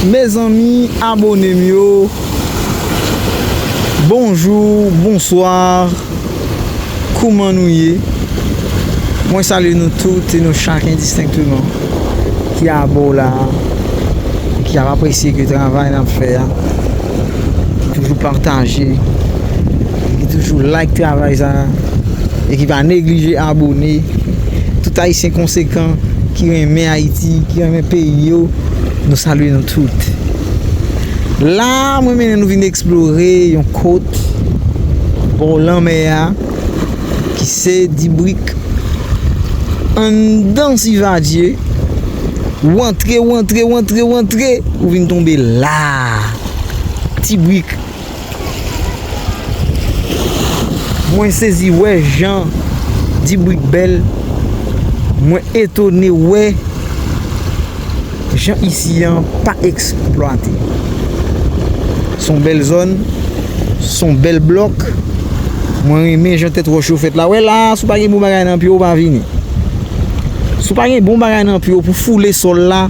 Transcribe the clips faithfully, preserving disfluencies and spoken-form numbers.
Mezanmi, abone m yo, bonjou, bonswa, kouman nou ye? Mwen salye nou tout e nou chak endistenkteman ki abò la, ki ap apresye ke travay n ap fè a, ki toujou pataje, ki toujou like travay sa, e ki pa neglije abone. Tout Ayisyen konsekan ki renmen Ayiti, ki renmen peyi yo, nou salye nou tout. La, mwen mennen nou vin eksplore yon kot bò lanmè a, ki se Dibrik. Anndan Sivadye, w antre, w antre, w antre, w antre, ou vin tonbe la. Dibrik. Mwen sezi wè jan Dibrik bèl. Mwen etone wè jan isi an pa eksplwate. Se yon bèl zòn, se yon bèl blòk. Mwen renmen jan tèt wòch yo fèt la. Wè la, si w pa gen bon bagay nan pye w, pa vini. Si w pa gen bon bagay nan pye w pou foule sòl la,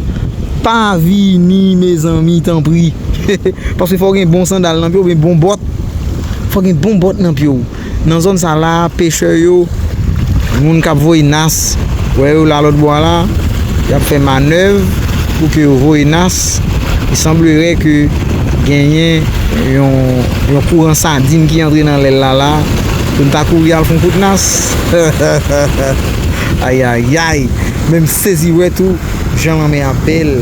pa vini, mezanmi, tanpri. Paske fò w gen bon sandal nan pye w, oubyen bon bòt. Fò w gen bon bòt nan pye w. Nan zòn sa la, pechè yo, moun k ap voye nas, wè yo la lòt bò a la, y ap fè manèv pou ke yo voye nas. Il semblerait que genyen yon, yon kouran sadin ki antre nan lè l la la, pou n ta kouri al fè yon kout nas. Ayayay! Men m sezi wè tou jan lanmè a bèl,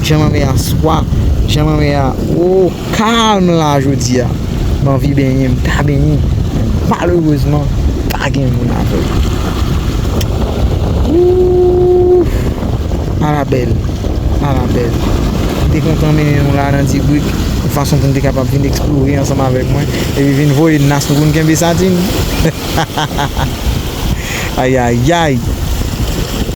jan lanmè a swa, jan lanmè a, o, kalm la jodi a. M anvi benyen, m ta benyen. Malerezman, pa gen moun avè m. Ooh, ala bèl, ala bèl. M te kontan mennen nou la nan Dibrik, yon fason pou n te kapab vin eksplore ansanm avèk mwen, epi vin voye nas nou pou n kenbe sadin. Ayayay!